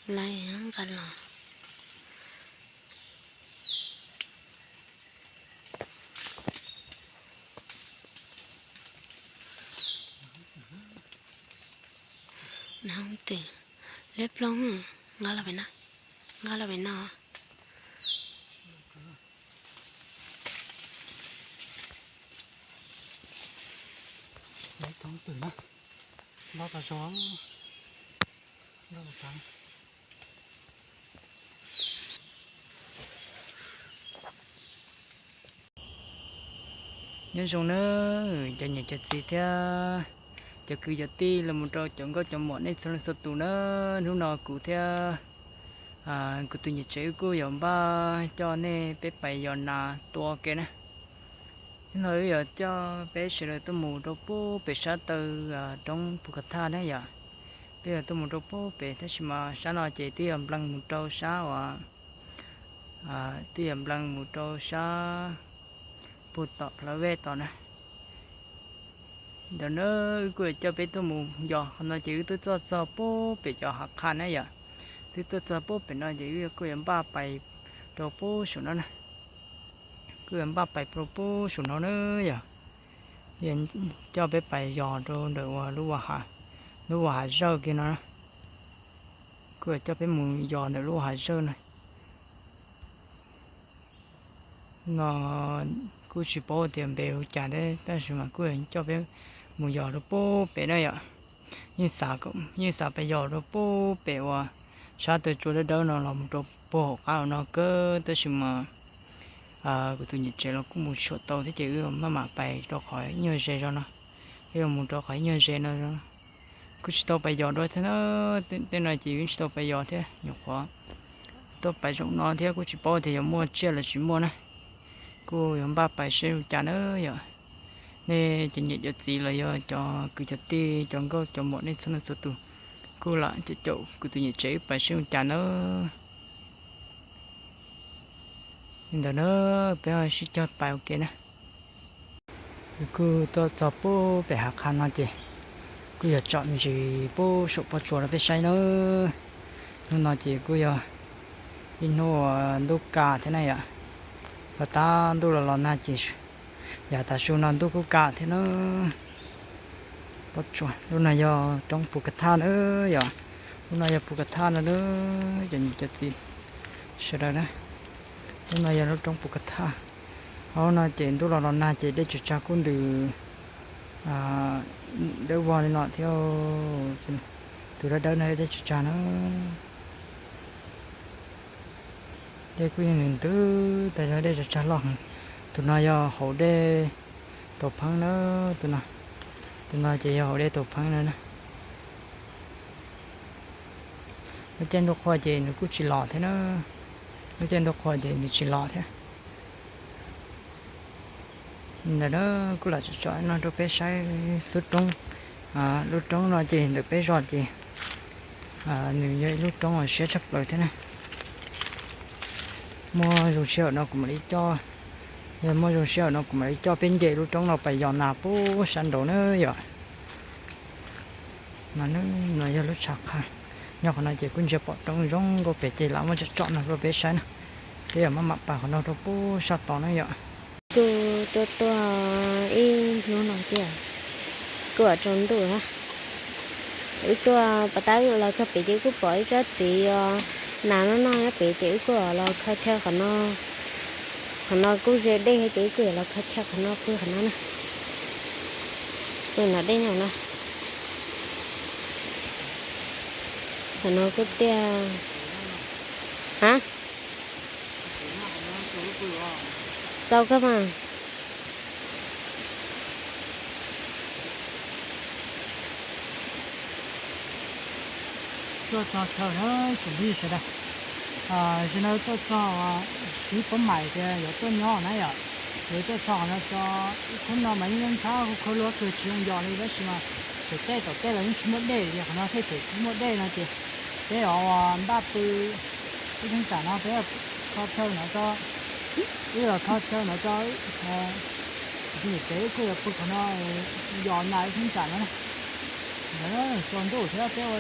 Lawv nqa los. Nab twm liab ploog, nqa los pem no, nqa los pem no. Thoob twm na, nqa tas zog, nqa tas. Nyob zoo na, cov niam cov txiv thiab cov kwv cov tij los mus rau cov nkauj cov muam nej txhua leej txhua tus na. Hnub no kuv thiab kuv tus niam tsev wb kuj yuav npaj coj nej peb pais yos nas tua ke na. Hnub no wb yuav coj peb sawv daws tuaj mus rau puag pem sab taw roob Phu Ka Thaj na yom. Peb yuav tuaj mus rau puag pem tab sis mas sab no ces twb yuav nplees mus rau sab uas, twb yuav nplees mus rau sab puag tom plawv vej tom na. Ntawm no wb kuj yuav coj peb tuaj mus yos, qhov no ces wb twb tuaj txog puag pem cov hav qhaj na yom. Twb tuaj txog puag pem no ces wb kuj yuav npaj pais rau puag saum no na. Kuj yuav npaj pais rau puag saum no na yom. Coj peb pais yos rau ntawm uas lub, lub uas hav zawj kiag no na. Kuj yuav coj peb mus yos ntawm lub hav zawj na. No kuj tsis paub tias npe hu cas thiab tab sis mas kuj yuav coj peb mus yos rau puag pem na yom. Yeej xav, yeej xav pais yos rau puag pem uas sab taw tsua dawb dawb no los mus rau puag hauv qab no kawg tab sis mas kuv tus niam tsev los kuj mus tsis tau thiab ces wb maj mam pais rau qhov ib nyuag ze zog no. Wb yuav mus rau qhov ib nyuag ze no. Kuj tsis tau pais yos dua thiab na, tej no ces wb tsis tau pais yos thiab nyuam qhuav tuaj pais zaum no thiab kuj tsis paub tias yuav muaj tsiaj los tsis muaj na. Kuj yuav npaj pais seb ua cas na yom. Nej cov niam cov txiv los yog cov kwv cov tij cov nkauj cov muam nej txhua leej txhua tus kuj lam caum caum kuv tus niam tsev wb pais seb ua cas na. Li ntawd na, peb ho sib cog pais ua ke na. Wb kuj tuaj txog puag pem hav qhaj no ces kuj yog tsom ntsis puag saum pob tsuas rau peb saib na. Hnub no ces kuj yog ib hnub uas ntuj kas thiab na yom. Puag ta ntuj los los nag ces yav tav su no ntuj kuj kas thiab na. Pob tsuas, lub no yog roob Phu Ka Thaj na yom. Lub no yog Phu Ka Thaj no na, cov niam cov txiv sawv daws na. Lub no yog lub roob Phu Ka Thaj. Hauv no ces ntuj los los nag ces dej tsaws tsag kuj ntws dawb vog li no thiab. Tus dawb dawb no dej tsaws tsag na. Dej kuj yeej ntws ntws tas zog, dej tsaws tsag loj heev. Tus no yog hauv dej Taus Pheeb na, tus no, tus no ces yog hauv dej Taus Pheeb na. Lub caij ntuj qhua ces nws kuj tsis los thiab na. Lub caij ntuj qhua ces nws tsis los thiab. Ntawm no kuj lam tsom tsom no rau peb saib lub roob. Lub roob no ces ntawm peb zos ces nws yog ib lub roob uas siab tshaj plaws thiab na. Muaj zoo sij hawm no kuv mam li coj, yog muaj zoo sij hawm no kuv mam li coj peb nce lub roob no pais yos nas puag sab nraud na yom. No, no yog lub tshav qha. Nyob qhov no ces kuj ntsia pom roob zoo nkauj pem ces lam muab tsom tsom no rau peb saib na. Peb yuav maj mam pais qhov no rau puag sab tod na yom. Kuj tuaj tuaj ib hnub no thiab, kuj tsaus ntuj na. Wb tuaj pas tab wb los txog pem ces kuj pom ib tsob txiv uas nas noj noj nyob pem ces wb kuj los kho chaw qhov no. Qhov no kuj ze dej ces wb kuj los kho chaw qhov no pw qhov no na. Pw no dej nyob no. Qhov no kuj tiaj, ha, txaus kawg mas. Tuaj txog chaw na, tsoom phooj ywg sawv daws. Zaum no tuaj txog, tsis paub mais tias yuav tuaj nyob na yom. Yuav tuaj txog qhov no tso, ib khub no mas yeej ntxhab ntxhab khuab khuab luab kawg tsis zoo yos li tab sis mas thaum tej tom tej los yeej tsis muaj dej li, qhov no thiaj tseem muaj dej no ces peb yuav npaj pw ib cheeb tsam no peb kho chaw no tso, wb los kho chaw no tso, niam tsev wb kuj yuav pw qhov no yos nas ib cheeb tsam no na. Ntawd tsaus ntuj thiab peb ua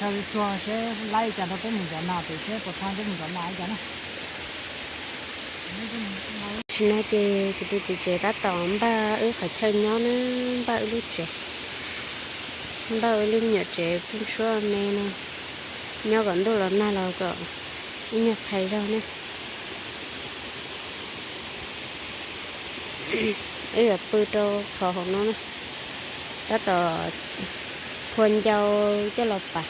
Tsuag seb laib li cas rau peb mus zov nas, pem seb puas tau peb mus zov nas li cas na. Tam sim no ces kuv tus txiv tsev tab tom npaj wb qhov chaw nyob na, npaj wb lub tsev, npaj wb lub me nyuam tsev pheeb suab me no, nyob kom ntuj los nag los kom ib nyuag phais zog ne. Wb yuav pw rau qhov hauv no na, tab tom phua ncau coj los pas.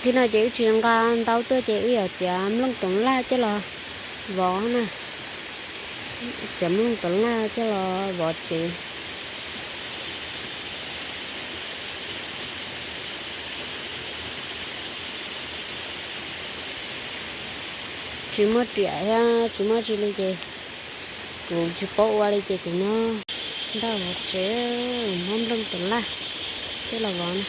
Thib no ces wb tsis nqa ntaub tuaj ces wb yuav txiav nplooj toov laj coj los vov na, txiav nplooj toov laj coj los vov tsev. Tsis muaj riam thiab tsis muaj tsi li ces kuv tsis paub ua li ces kuv nyob nrog vov tsev, muab nplooj toov laj coj los vov na.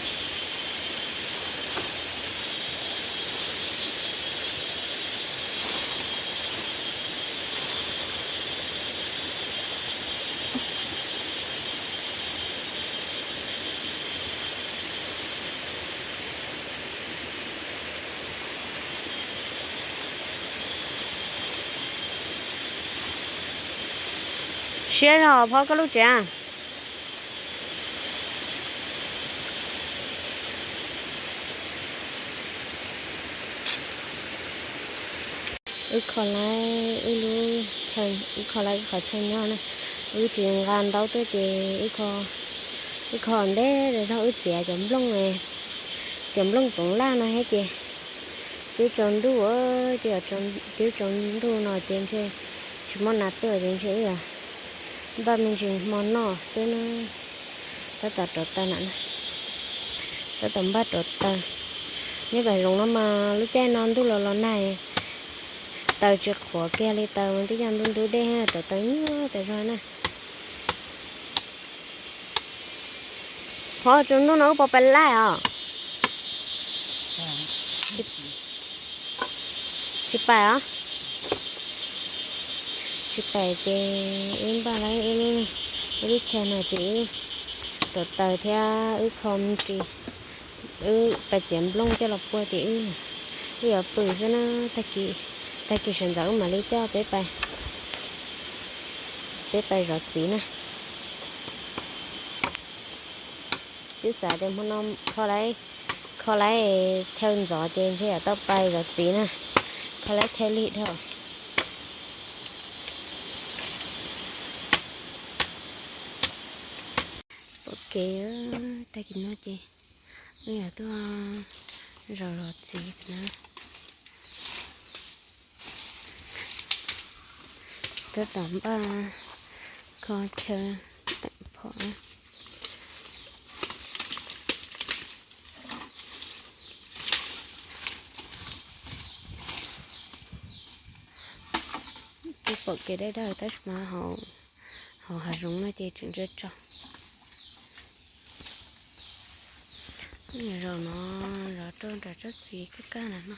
Siab zog phob koj lub tsev. Wb kho laib wb lub, wb kho laib wb qhov chaw nyob na, wb tsis nqa ntaub tuaj ces wb kho ntej zog wb txiav cov nplooj, cov nplooj toov laj no thiab ces twb tsaus ntuj, twb tsaus ntuj no ces ntshe tsis muaj nas tuaj ces ntshe wb npaj me ntsis hmo noj xwb na. Tab tom rauv taws na, tab tom npaj rauv taws. Nyob pem zoov no mas lub caij no ntuj los los nag, taws tsis qhuav kiag li, taws mas twb yog ntub ntub dej, rauv taws nyuaj tas zog na. Ho tsaus ntuj no wb puas pais laij os? Tsis pais os. Tsis pais ces wb npaj laib wb lub chaw no ces wb rauv taws thiab wb kho me ntsis, wb pais txiav nplooj coj los pua ces wb yuav pw xwb na. Tag kis sawv ntxov wb mam li coj peb pais, peb pais zov txiv na. Twb xav tias hmo no kho laib, kho laib chaw ntxov ces ntshe yuav tau pais zov txiv na, kho laib chaw lig dhau. Pom kev, tag kis no ces wb yuav tuaj zov zov txiv na. Tab tom npaj kho chaw teem phom. Twb pom kev dawb dawb tab sis mas hauv hav zoov no ces tseem ntsa tsaus. Zaum no zov rau nram tsob txiv kaj kaj na no.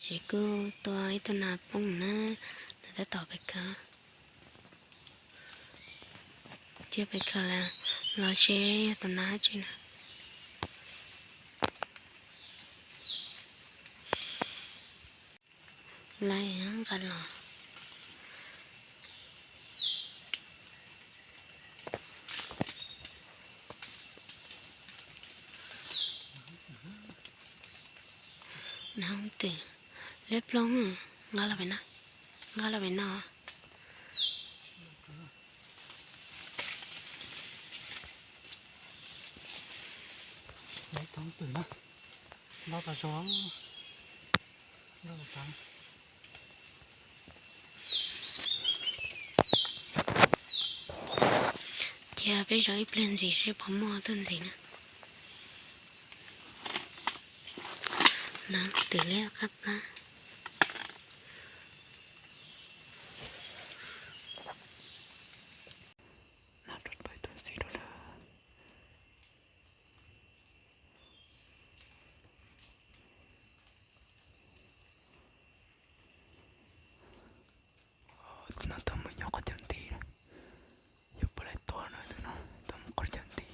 Ces kuj tua ib tug nas poob na, nws tab tom pem khaws. Cia pem khaws los seb yog tus nas tsi na. Lawv nqa los. Nas twm liab ploog, nqa los pem no, nqa los pem no. Lawv thoob twm na, nqa tas zog, nqa tas. Cia peb zov ib pliag ntxiv seb puas muaj tuaj ntxiv na. Nas twm liab qab plab. Tus no tau mus nyob qhov chaw nti na. Yog puas laib tua no, tus no tau mus qhov chaw nti.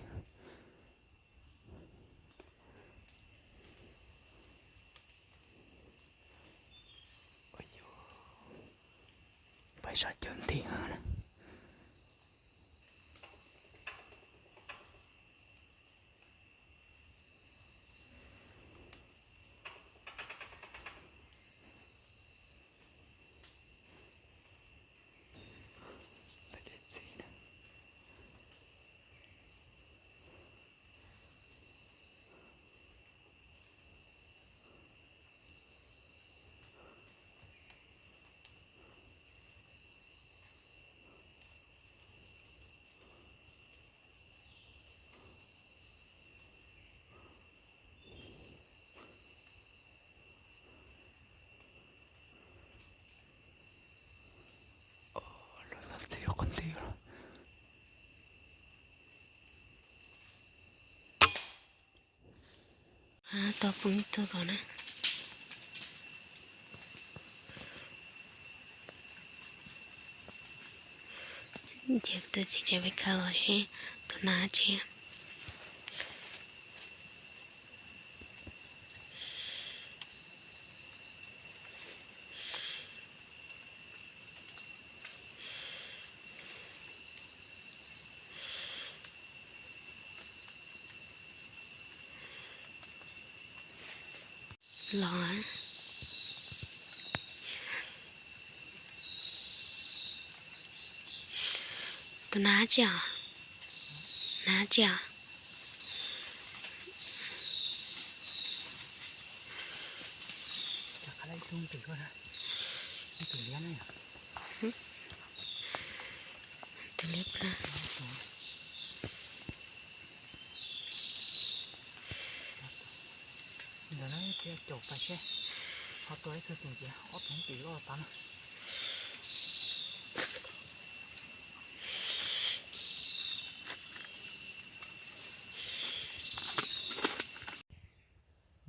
Pais sab chaw nti na. Lawv los txiv qhov nti los. Tau poob ib tug tom na. Ces tus txiv tsev pem khaws los seb tus nas tsi. Los, tus nas tsi os? Nas tsi os? Tus liab plab. Ntawd na, cia caum pais seb ho tua ib tug twg ntxiv, ob tug tim loj tas na.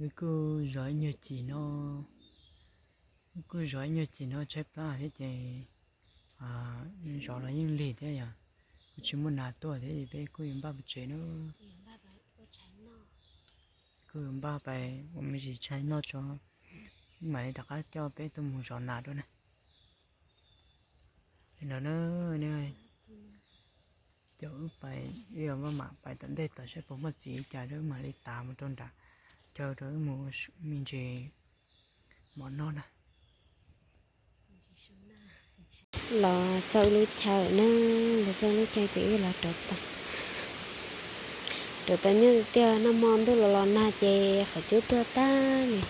Wb kuj zov ib nyuag chim no, wb kuj zov ib nyuag chim no tshaib plab thiab ces zov los yeej lig thiab yom. Kuj tsis muaj nas tuaj thiab ces peb kuj yuav npaj pov tseg na. Kuj yuav npaj pais ua me ntsis tshais noj tso, mam li rov qab coj peb tuaj mus zov nas dua na. Li no na, coj wb pais, wb yuav maj mam pais tom ntej tom saib puas muaj txiv cas, wb mam li tav mus rau nram chaw rau wb mus me ntsis mov noj na. Los txog lub chaw na, los txog lub chaw ces wb los rauv taws. Rauv taws nyuaj tiag, nag hmo ntuj los los nag ces qhov cub tuag tag li.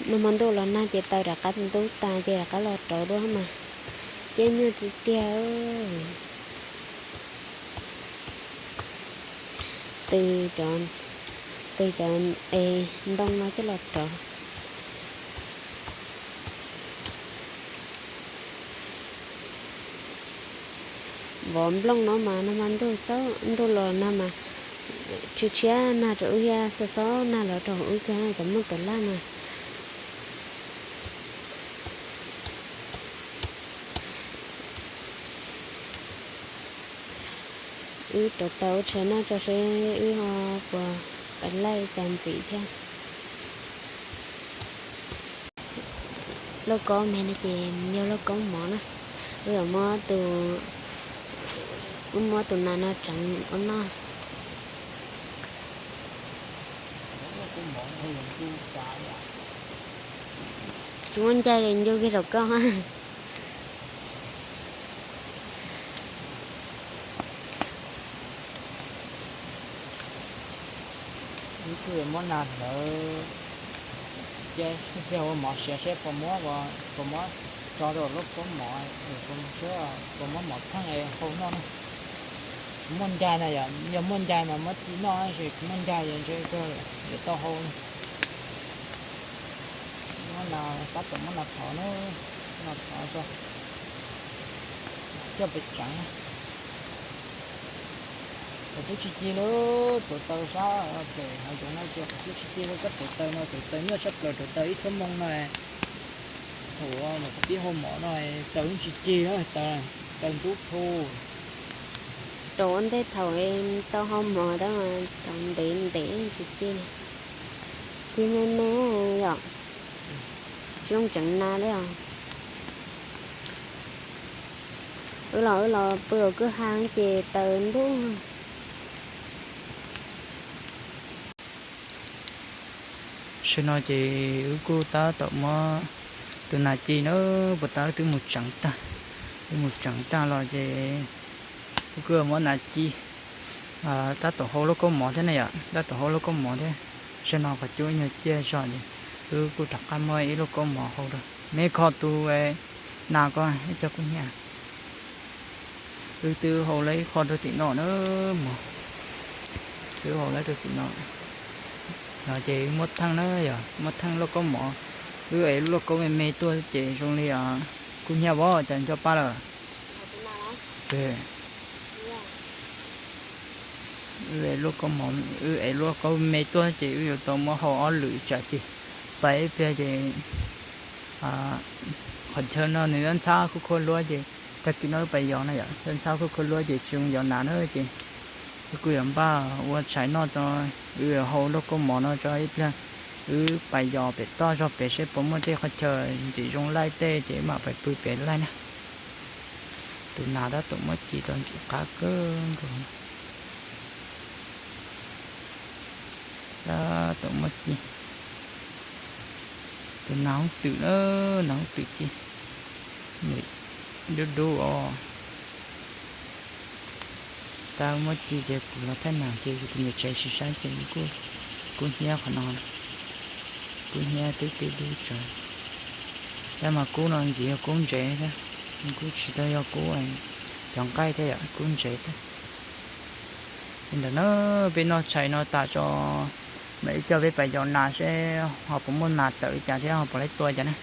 Nag hmo ntuj los nag ces taws rov qab ntub tas ces rov qab los rauv dua mas, ciaj nyuaj tiag tiag. Tws cov, tws cov es ntoo no coj los rauv. Vov nplooj no mas nag hmo ntuj xaub ntuj los nag mas tshiab tshiab nag rau wb thiab, xaub xaub nag los rau wb kawg, cov nplooj tus laj mas Wb rauv taws ua tshais noj tso seb wb ho puas pais laij cas ntxiv thiab. Lauj kaub me no ces yog lauj kaub mov na. Wb yuav muab tus, wb muab tus nas no tseev ua noj. Tsis muaj ncaig li ncu kiag saum koj. Wb kuj yuav muab nas hlawv, cia ib pliag ua mov siav seb puas muab, puas muab tso rau lauj kaub mov, puas muab mov theej hau noj na. Tsis muaj ncaig na yom, yog muaj ncaig mas muab ci noj tab sis tsis muaj ncaig ces ntshe kawg yuav tau hau na. Muab nas, tab tom muab nas thov na, nas thov tso, coj pem tseev. Qhov twb tsis ci li, rauv taws sab pem hav zoov no ces qhov twb tsis ci li, koj rauv taws no rauv taws nyuaj tshaj plaws, rauv taws ib xuab moos no. Thaum uas pib hau mov no taws tsis ci, taws ntub plhu. Rauv ua ntej thaum tau hau mov tab mas rauv ntev ntev tsis ci li. Ci me me yom, tsis zoo tseev nas li os. Wb los, wb los pw hauv kwj ha ces taws ntub. Tam sim no ces wb kuj tab tom muab tus nas ci na, puas tas wb twb mus tseev tag, wb mus tseev tag los ces wb kuj muab nas ci, tab tom hau lauj kaub mov thiab na yom, tab tom hau lauj kaub mov thiab. Tam sim no qhov cub ib nyuag ciaj zog ces wb kuj rov qab muab ib lauj kaub mov hau rau me kho tus nas ko ib co kub hnyiab. Wb twb hau lawm ib qho rau tim no na, mov twb hau lawm rau tim no. No ces wb muab theej na yom, muab theej lauj kaub mov, wb ev lauj kaub me me tuaj ces zoo li kub hnyiab os, cas nco pab lawm. Wb ev lauj kaub mov, wb ev lauj kaub me tuaj ces wb yuav tau muab hau ob lwm tsam ces pais ib pliag ces qhov chaw no nws ntxhab khuab khuab luab ces tag kis no wb pais yos na yom, ntxhab khuab khuab luab ces tsis zoo yos nas na ces wb kuj yuav npaj ua tshais noj tso, wb hau lauj kaub mov no tso ib pliag, wb pais yos pem toj zog pem seb puas muaj tej qhov chaw ntxim zoo laij tej ces wb mam pais pw pem laij na. Tus nas tab tom muab ci tau ntxim qab kawg nkaus. Tab tom muab ci. Tus nas hoob twm na, nas hoob twm ci. Dub dub os. Tab muab ci ces kuv los thaij nas ces kuv tus niam tsev tsis saib ces kuj kub hnyiab qhov no, kub hnyiab twb pib dub tsawv. Tab mas kub no ntxiv yog kub ntsev thiab, kub tsis tau yog kub cov nqaij thiab yom, kub ntsev xwb. Li ntawd na, peb noj tshais no tas tso, mam li coj peb pais yos nas seb ho puas muaj nas tawm li cas thiab ho puas laib tua cas na.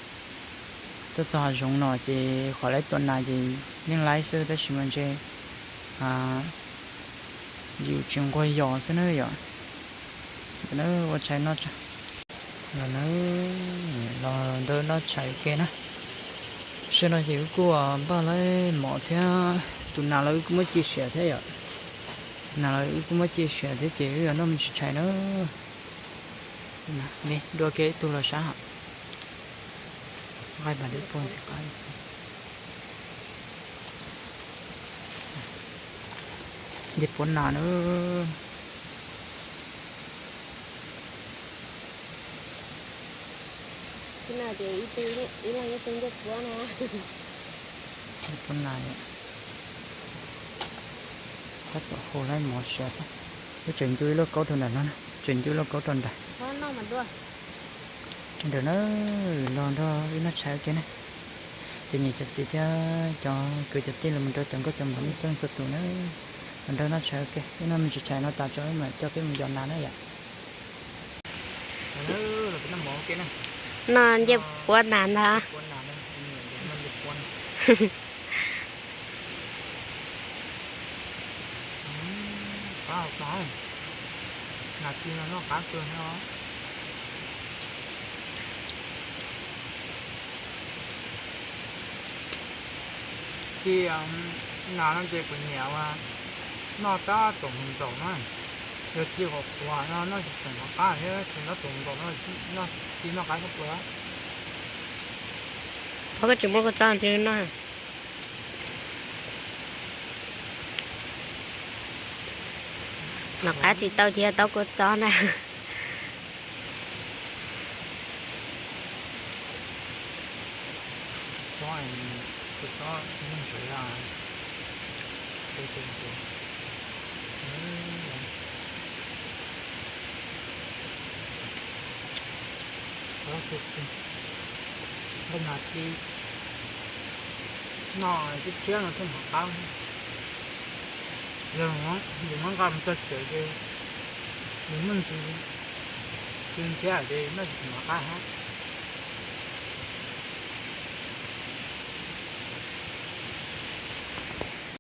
Tuaj txog hav zoov no ces qhov laib tua nas ces yeej laib xwb tab sis mas ntshe yus tsis nquag yos xwb na yom. Ua tshais no, los nrog noj tshais ua ke na. Tam sim no ces wb kuj npaj lawm mov thiab, tus nas los wb kuj muab ci siav thiab yom. Nas los wb kuj muab ci siav thiab ces wb yuav noj me ntsis tshais na. Dua kiag ib tug los sab hom. Nqaij mas dib puag ntxim qab. Dib puag nas na. Ib leeg ib tug ncej puab na. Dib puag nas. Tab tom hau lawm mov siav thiab. Wb tseem ncu ib lauj kaub rau nram no, tseem ncu ib lauj kaub rau nram. Ntawm na, los nrog wb noj tshais ua ke na. Cov niam cov txiv thiab cov kwv cov tij los mus rau cov nkauj cov muam nej txhua leej txhua tus na, los nrog noj tshais ua ke. Wb noj me ntsis tshais no tas tso wb mam coj peb mus yos nas na yom. Noj ncej puab nas ntag. Qab, nas ci no noj qab kawg no. Ci nas no ces kuv nyiam ua Noj tab tom mus ntaus na, yog ci qhuav qhuav no noj tsis tshua qab thiab, tsis noj tus ntaus no, noj ci noj qab tshaj plaws. Phob koj tsis muab kua txob nrog noj. Noj qab tsis tau thiab tau kua txob na. Tsob, tsob tsis muaj ntsev, tsob tsis muaj ntsev. Npaj no tib, noj tib tshiab no thiaj hnov qab. Yog yus muab nqa mus txog tsev ces yus muaj ntsis tsw ntxhiab ces noj tsis hnov qab hab.